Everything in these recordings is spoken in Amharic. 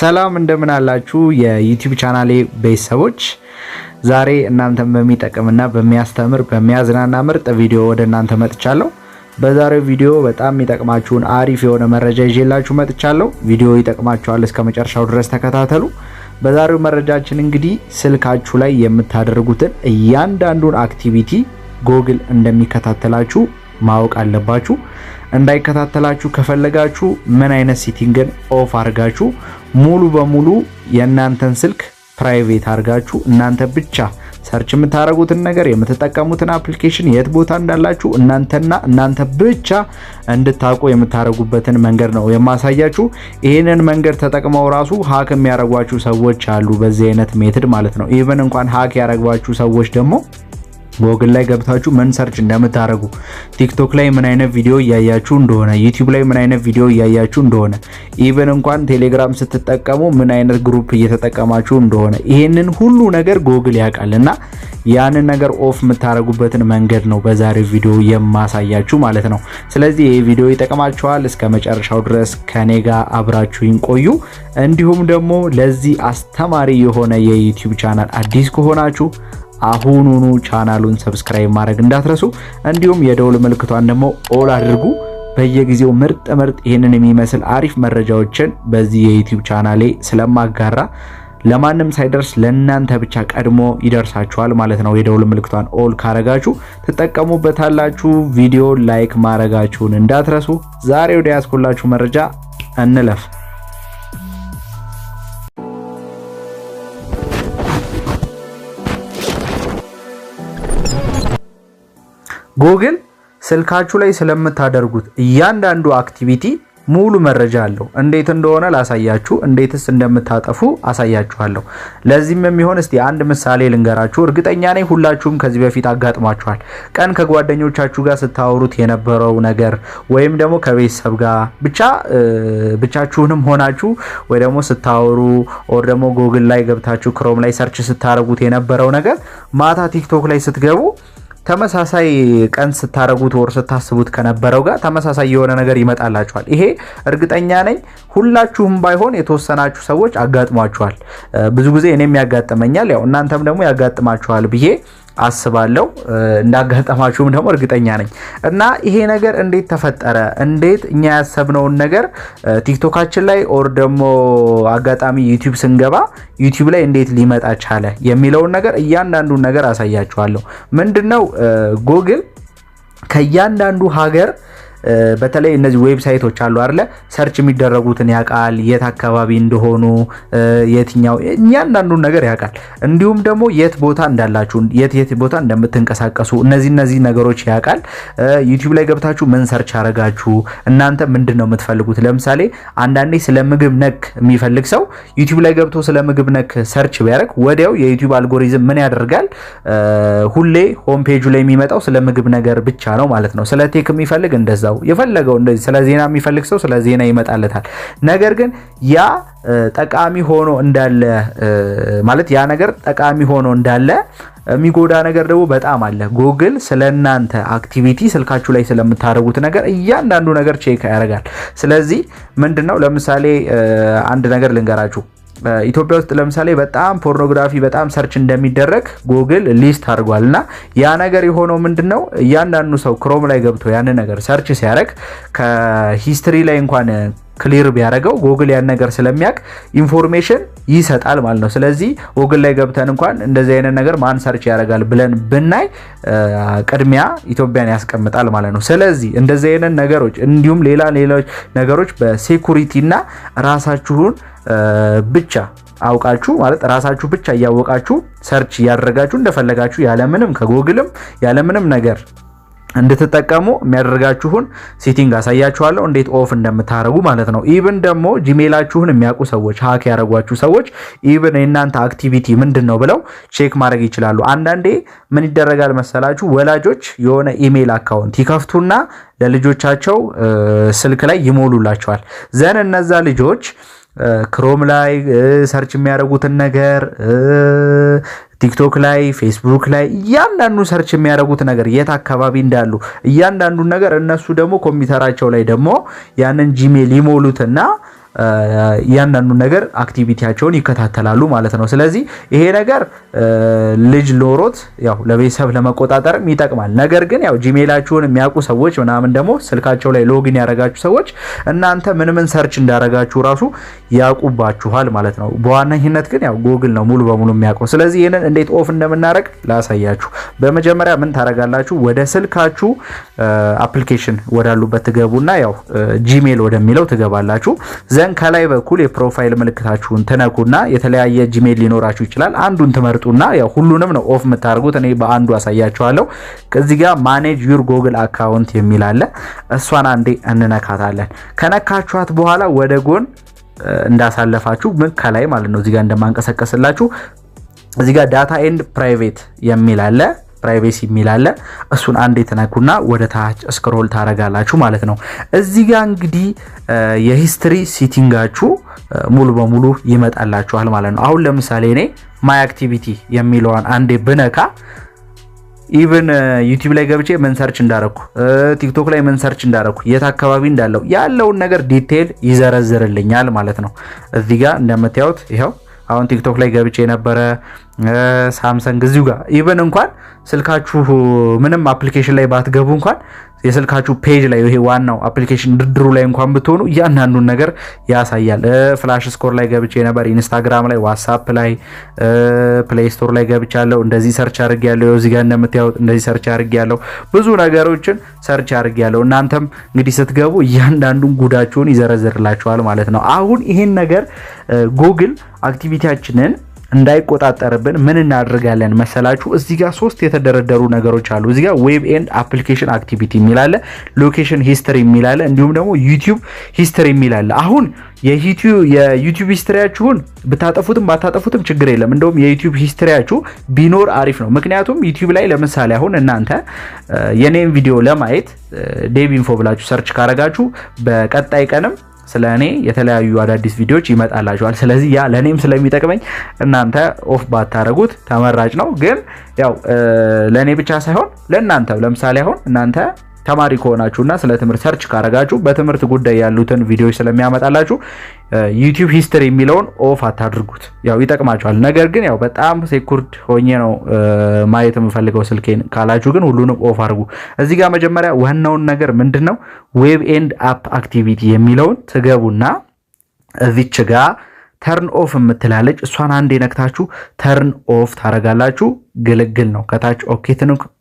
ሰላም እንደምን አላችሁ የ YouTube ቻናሌ ቤተሰቦች፣ ዛሬ እናንተን በሚጠቅምና በሚያስተምር በሚያዝናና ምርጥ ቪዲዮ ወደ እናንተ መጥቻለሁ። በዛሬው ቪዲዮ በጣም የሚጠቅማችሁን አሪፍ የሆነ መረጃ ይዤላችሁ መጥቻለሁ። ቪዲዮ ይጠቅማችኋል፣ እስከ መጨረሻው ድረስ ተከታተሉ። በዛሬው መረጃችን እንግዲህ ስልካችሁ ላይ የምታደርጉትን እያንዳንዱን activity Google እንደሚከታተላችሁ ማወቅ አለባችሁ። እንዳይከታተላችሁ ከፈለጋችሁ ምን አይነት setting ን off አድርጋችሁ ሙሉ በሙሉ የእናንተን ስልክ private አድርጋችሁ እናንተ ብቻ search የምታደርጉትን ነገር፣ የምትጠቀሙትን application፣ የት ቦታ እንዳላችሁ እናንተና እናንተ ብቻ እንድታውቁ የምታደርጉበትን መንገድ ነው የማሳያችሁ። ይህንን መንገድ ተጠቅመው ራሱ hack የሚያደርጓችሁ ሰዎች አሉ፣ በዚህ አይነት method ማለት ነው። Even እንኳን hack ያደረጓችሁ ሰዎች ደግሞ ጎግል ላይ ገብታችሁ ምን search እንደምታደርጉ፣ TikTok ላይ ምን አይነት ቪዲዮ እያያችሁ እንደሆነ፣ YouTube ላይ ምን አይነት ቪዲዮ እያያችሁ እንደሆነ፣ even እንኳን ቴሌግራም ስትጠቀሙ ምን አይነት group እየተጠቀማችሁ እንደሆነ ይሄንን ሁሉ ነገር ጎግል ያውቃል እና ያንን ነገር off የምታደርጉበትን መንገድ ነው በዛሬው ቪዲዮ የማሳያችሁ ማለት ነው። ስለዚህ ይህ ቪዲዮ ይጠቅማችኋል። እስከ መጨረሻው ድረስ ከኔ ጋር አብራችሁኝ ቆዩ። እንዲሁም ደግሞ ለዚህ አስተማሪ የሆነ የ YouTube ቻናል አዲስ ከሆናችሁ አሁኑኑ ቻናሉን subscribe ማድረግ እንዳትረሱ፣ እንዲሁም የደውል ምልክቷን ደግሞ all አድርጉ። በየጊዜው ምርጥ ምርጥ ይህንን የሚመስል አሪፍ መረጃዎችን በዚህ የ YouTube ቻናሌ ስለማጋራ ለማንም ሳይደርስ ለእናንተ ብቻ ቀድሞ ይደርሳችኋል ማለት ነው። የደውል ምልክቷን all ካረጋችሁ ትጠቀሙበታላችሁ። ቪዲዮ like ማድረጋችሁን እንዳትረሱ። ዛሬ ወደ ያዝኩላችሁ መረጃ እንለፍ። ጉግል ስልካችሁ ላይ ስለምታደርጉት እያንዳንዱ activity ሙሉ መረጃ አለው። እንዴት እንደሆነ ላሳያችሁ፣ እንዴትስ እንደምታጠፉ አሳያችኋለሁ። ለዚህም የሚሆን እስቲ አንድ ምሳሌ ልንገራችሁ። እርግጠኛ ነኝ ሁላችሁም ከዚህ በፊት አጋጥሟችኋል። ቀን ከጓደኞቻችሁ ጋር ስታወሩት የነበረው ነገር ወይም ደግሞ ከቤተሰብ ጋር ብቻ ብቻችሁንም ሆናችሁ ወይ ደግሞ ስታወሩ or ደግሞ ጎግል ላይ ገብታችሁ Chrome ላይ search ስታረጉት የነበረው ነገር ማታ TikTok ላይ ስትገቡ ተመሳሳይ ቀን ስታረጉት ወር ስታስቡት ከነበረው ጋር ተመሳሳይ የሆነ ነገር ይመጣላችኋል። ይሄ እርግጠኛ ነኝ ሁላችሁም ባይሆን የተወሰናችሁ ሰዎች አጋጥሟችኋል። ብዙ ጊዜ እኔም ያጋጥመኛል፣ ያው እናንተም ደግሞ ያጋጥማችኋል ብዬ አስባለሁ። እንዳጋጠማችሁም ደግሞ እርግጠኛ ነኝ። እና ይሄ ነገር እንዴት ተፈጠረ? እንዴት እኛ ያሰብነውን ነገር TikTok ኣችን ላይ or ደግሞ አጋጣሚ YouTube ስንገባ YouTube ላይ እንዴት ሊመጣ ቻለ የሚለውን ነገር እያንዳንዱን ነገር አሳያችኋለሁ። ምንድነው ጉግል ከእያንዳንዱ ሀገር በተለይ እነዚህ website ኦች አሉ አይደለ? search የሚደረጉትን ያውቃል፣ የት አካባቢ እንደሆኑ የትኛው እያንዳንዱን ነገር ያውቃል። እንዲሁም ደግሞ የት ቦታ እንዳላችሁ፣ የት የት ቦታ እንደምትንቀሳቀሱ እነዚህ ነገሮች ያውቃል። YouTube ላይ ገብታችሁ ምን search አረጋችሁ፣ እናንተ ምንድን ነው የምትፈልጉት? ለምሳሌ አንዳንዴ ስለ ምግብ ነክ የሚፈልግ ሰው YouTube ላይ ገብቶ ስለ ምግብ ነክ search ቢያደርግ ወዲያው የ YouTube algorithm ምን ያደርጋል? ሁሌ home page ኡ ላይ የሚመጣው ስለ ምግብ ነገር ብቻ ነው ማለት ነው። ስለ tech የሚፈልግ እንደዛ የፈለገው እንደዚህ ስለ ዜና የሚፈልግ ሰው ስለ ዜና ይመጣለታል። ነገር ግን ያ ጠቃሚ ሆኖ እንዳለ ማለት ያ ነገር ጠቃሚ ሆኖ እንዳለ የሚጎዳ ነገር ደግሞ በጣም አለ። ጉግል ስለ እናንተ activity ስልካችሁ ላይ ስለምታደርጉት ነገር እያንዳንዱ ነገር check ያደርጋል። ስለዚህ ምንድነው ለምሳሌ አንድ ነገር ልንገራችሁ። ኢትዮጵያ ውስጥ ለምሳሌ በጣም ፖርኖግራፊ በጣም search እንደሚደረግ Google list አድርጓል። እና ያ ነገር የሆነው ምንድነው እያንዳንዱ ሰው Chrome ላይ ገብቶ ያን ነገር search ሲያደርግ ከ history ላይ እንኳን clear ቢያደርገው ጉግል ያን ነገር ስለሚያውቅ information ይሰጣል ማለት ነው። ስለዚህ ጉግል ላይ ገብተን እንኳን እንደዚህ አይነት ነገር ማን search ያደርጋል ብለን ብናይ ቅድሚያ ኢትዮጵያን ያስቀምጣል ማለት ነው። ስለዚህ እንደዚህ አይነት ነገሮች እንዲሁም ሌላ ሌሎች ነገሮች በ security እና ራሳችሁን ብቻ አውቃችሁ ማለት ራሳችሁ ብቻ እያወቃችሁ search እያደረጋችሁ እንደፈለጋችሁ ያለምንም ከጎግልም ያለምንም ነገር እንድትጠቀሙ የሚያደርጋችሁን setting አሳያችኋለሁ፣ እንዴት off እንደምታደርጉ ማለት ነው። Even ደግሞ Gmail ኣችሁን የሚያውቁ ሰዎች፣ hack ያደረጓችሁ ሰዎች even የእናንተ activity ምንድን ነው ብለው check ማድረግ ይችላሉ። አንዳንዴ ምን ይደረጋል መሰላችሁ? ወላጆች የሆነ email account ይከፍቱና ለልጆቻቸው ስልክ ላይ ይሞሉላቸዋል። Then እነዛ ልጆች Chrome ላይ search የሚያደርጉትን ነገር፣ TikTok ላይ፣ ፌስቡክ ላይ እያንዳንዱ search የሚያደርጉት ነገር፣ የት አካባቢ እንዳሉ እያንዳንዱን ነገር እነሱ ደግሞ ኮምፒውተራቸው ላይ ደግሞ ያንን Gmail ይሞሉትና እያንዳንዱ ነገር activity ያቸውን ይከታተላሉ ማለት ነው። ስለዚህ ይሄ ነገር ልጅ ኖሮት ያው ለቤተሰብ ለመቆጣጠርም ይጠቅማል። ነገር ግን ያው Gmail ኣችሁን የሚያውቁ ሰዎች ምናምን ደግሞ ስልካቸው ላይ login ያደረጋችሁ ሰዎች እናንተ ምን ምን search እንዳረጋችሁ ራሱ ያውቁባችኋል ማለት ነው። በዋነኝነት ግን ያው ጎግል ነው ሙሉ በሙሉ የሚያውቀው። ስለዚህ ይህንን እንዴት off እንደምናደርግ ላሳያችሁ። በመጀመሪያ ምን ታደርጋላችሁ? ወደ ስልካችሁ application ወዳሉበት ትገቡና ያው Gmail ወደሚለው ትገባላችሁ። Then ከላይ በኩል የ profile ምልክታችሁን ትነኩና የተለያየ Gmail ሊኖራችሁ ይችላል። አንዱን ትመርጡና ያው ሁሉንም ነው off የምታደርጉት። እኔ በአንዱ አሳያችኋለሁ። ከዚህ ጋር "Manage your Google account" የሚል አለ። እሷን አንዴ እንነካታለን። ከነካችኋት በኋላ ወደ ጎን እንዳሳለፋችሁ ምን ከላይ ማለት ነው፣ እዚህ ጋር እንደማንቀሳቀስላችሁ እዚህ ጋር "Data and private" የሚል አለ፣ "Privacy" የሚል አለ። እሱን አንዴ ትነኩና ወደ ታች scroll ታረጋላችሁ ማለት ነው። እዚህ ጋር እንግዲህ የ history setting ኣችሁ ሙሉ በሙሉ ይመጣላችኋል ማለት ነው። አሁን ለምሳሌ እኔ "My activity" የሚለዋን አንዴ ብነካ even YouTube ላይ ገብቼ ምን search እንዳረኩ፣ TikTok ላይ ምን search እንዳረኩ፣ የት አካባቢ እንዳለው ያለውን ነገር detail ይዘረዝርልኛል ማለት ነው። እዚህ ጋር እንደምታዩት ይኸው አሁን TikTok ላይ ገብቼ የነበረ፣ Samsung እዚሁ ጋር even እንኳን ስልካችሁ ምንም application ላይ ባትገቡ እንኳን የስልካችሁ page ላይ ይሄ ዋናው application ድርድሩ ላይ እንኳን ብትሆኑ እያንዳንዱን ነገር ያሳያል። Flashscore ላይ ገብቼ ነበር፣ Instagram ላይ፣ WhatsApp ላይ፣ Play Store ላይ ገብቻለሁ። እንደዚህ search አድርጌያለሁ። እዚህ ጋር እንደምታዩት እንደዚህ search አድርጌያለሁ። ብዙ ነገሮችን search አድርጌያለሁ። እናንተም እንግዲህ ስትገቡ እያንዳንዱን ጉዳችሁን ይዘረዝርላችኋል ማለት ነው። አሁን ይሄን ነገር Google activity ያችንን እንዳይቆጣጠርብን ምን እናደርጋለን መሰላችሁ? እዚህ ጋር ሶስት የተደረደሩ ነገሮች አሉ። እዚህ ጋር "Web and application activity" የሚል አለ፣ "Location history" የሚል አለ፣ እንዲሁም ደግሞ "YouTube history" የሚል አለ። አሁን የ YouTube history ያችሁን ብታጠፉትም ባታጠፉትም ችግር የለም። እንደውም የ YouTube history ያችሁ ቢኖር አሪፍ ነው። ምክንያቱም YouTube ላይ ለምሳሌ አሁን እናንተ የኔን ቪዲዮ ለማየት Dev Info ብላችሁ search ካረጋችሁ በቀጣይ ቀንም ስለ እኔ የተለያዩ አዳዲስ ቪዲዮዎች ይመጣላችኋል። ስለዚህ ያ ለእኔም ስለሚጠቅመኝ እናንተ off ባታረጉት ተመራጭ ነው። ግን ያው ለእኔ ብቻ ሳይሆን ለእናንተ፣ ለምሳሌ አሁን እናንተ ተማሪ ከሆናችሁና ስለ ትምህርት search ካረጋችሁ በትምህርት ጉዳይ ያሉትን ቪዲዮዎች ስለሚያመጣላችሁ YouTube history የሚለውን off አታድርጉት። ያው ይጠቅማችኋል። ነገር ግን ያው በጣም secured ሆኜ ነው ማየት የምፈልገው ስልኬን ካላችሁ ግን ሁሉንም off አድርጉ። እዚህ ጋር መጀመሪያ ዋናውን ነገር ምንድን ነው፣ "Web and app activity" የሚለውን ትገቡና እዚች ጋ "Turn off" የምትላለች፣ እሷን አንዴ ነክታችሁ turn off ታረጋላችሁ። ግልግል ነው። ከታች okay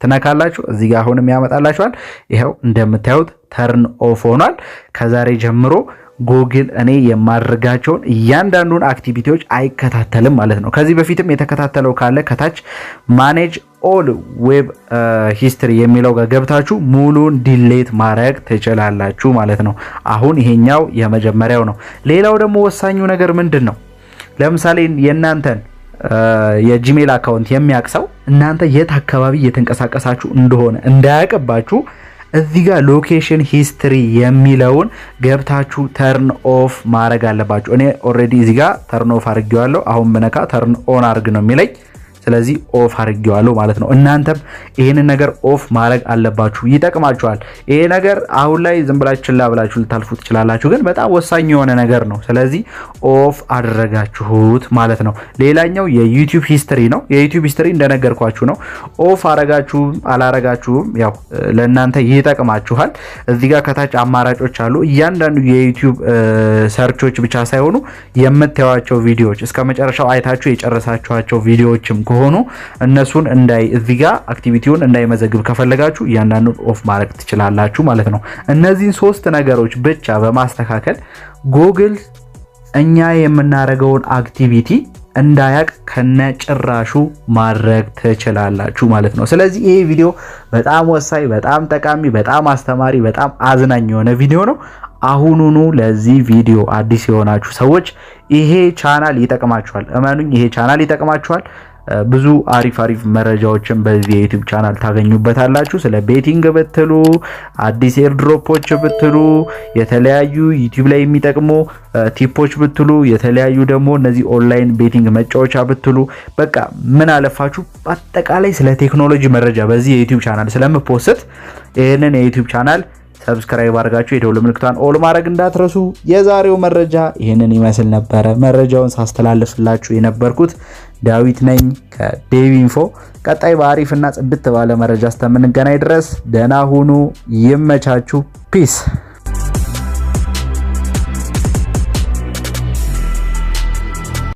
ትነካላችሁ። እዚህ ጋር አሁንም ያመጣላችኋል። ይኸው እንደምታዩት turn off ሆኗል። ከዛሬ ጀምሮ ጎግል እኔ የማደርጋቸውን እያንዳንዱን activity ዎች አይከታተልም ማለት ነው። ከዚህ በፊትም የተከታተለው ካለ ከታች "Manage all web history" የሚለው ጋር ገብታችሁ ሙሉን delete ማድረግ ትችላላችሁ ማለት ነው። አሁን ይሄኛው የመጀመሪያው ነው። ሌላው ደግሞ ወሳኙ ነገር ምንድን ነው? ለምሳሌ የእናንተን የ Gmail account የሚያውቅ ሰው እናንተ የት አካባቢ እየተንቀሳቀሳችሁ እንደሆነ እንዳያውቅባችሁ እዚህ ጋር "Location history" የሚለውን ገብታችሁ turn off ማድረግ አለባችሁ። እኔ already እዚህ ጋር turn off አድርጌዋለሁ። አሁን ብነካ "Turn on አድርግ" ነው የሚለኝ። ስለዚህ off አድርጌዋለሁ ማለት ነው። እናንተም ይህንን ነገር off ማድረግ አለባችሁ፣ ይጠቅማችኋል። ይሄ ነገር አሁን ላይ ዝም ብላችሁ ችላ ብላችሁ ልታልፉ ትችላላችሁ፣ ግን በጣም ወሳኝ የሆነ ነገር ነው። ስለዚህ off አደረጋችሁት ማለት ነው። ሌላኛው የ YouTube history ነው። የ YouTube history እንደነገርኳችሁ ነው። Off አረጋችሁም አላረጋችሁም ያው ለእናንተ ይጠቅማችኋል። እዚህ ጋር ከታች አማራጮች አሉ። እያንዳንዱ የ YouTube search ኦች ብቻ ሳይሆኑ የምታዩቸው ቪዲዮዎች፣ እስከ መጨረሻው አይታችሁ የጨረሳችኋቸው ቪዲዮዎችም ከሆኑ እነሱን እንዳይ እዚህ ጋር activity ውን እንዳይመዘግብ ከፈለጋችሁ እያንዳንዱን off ማድረግ ትችላላችሁ ማለት ነው። እነዚህን ሶስት ነገሮች ብቻ በማስተካከል ጎግል እኛ የምናደርገውን activity እንዳያቅ ከነጭራሹ ማድረግ ትችላላችሁ ማለት ነው። ስለዚህ ይሄ ቪዲዮ በጣም ወሳኝ፣ በጣም ጠቃሚ፣ በጣም አስተማሪ፣ በጣም አዝናኝ የሆነ ቪዲዮ ነው። አሁኑኑ ለዚህ ቪዲዮ አዲስ የሆናችሁ ሰዎች ይሄ ቻናል ይጠቅማችኋል። እመኑኝ፣ ይሄ ቻናል ይጠቅማችኋል። ብዙ አሪፍ አሪፍ መረጃዎችን በዚህ የ YouTube channel ታገኙበታላችሁ። ስለ betting ብትሉ፣ አዲስ airdrop ኦች ብትሉ፣ የተለያዩ YouTube ላይ የሚጠቅሙ tip ኦች ብትሉ፣ የተለያዩ ደግሞ እነዚህ online betting መጫወቻ ብትሉ፣ በቃ ምን አለፋችሁ በአጠቃላይ ስለ ቴክኖሎጂ መረጃ በዚህ የ YouTube channel ስለም post ይህንን የ YouTube channel Subscribe አድርጋችሁ የደውል ምልክቷን all ማድረግ እንዳትረሱ። የዛሬው መረጃ ይህንን ይመስል ነበረ። መረጃውን ሳስተላልፍላችሁ የነበርኩት ዳዊት ነኝ ከዴቭ ኢንፎ። ቀጣይ በአሪፍና ጽድት ባለ መረጃ እስከምንገናኝ ድረስ ደህና ሁኑ። ይመቻችሁ። Peace።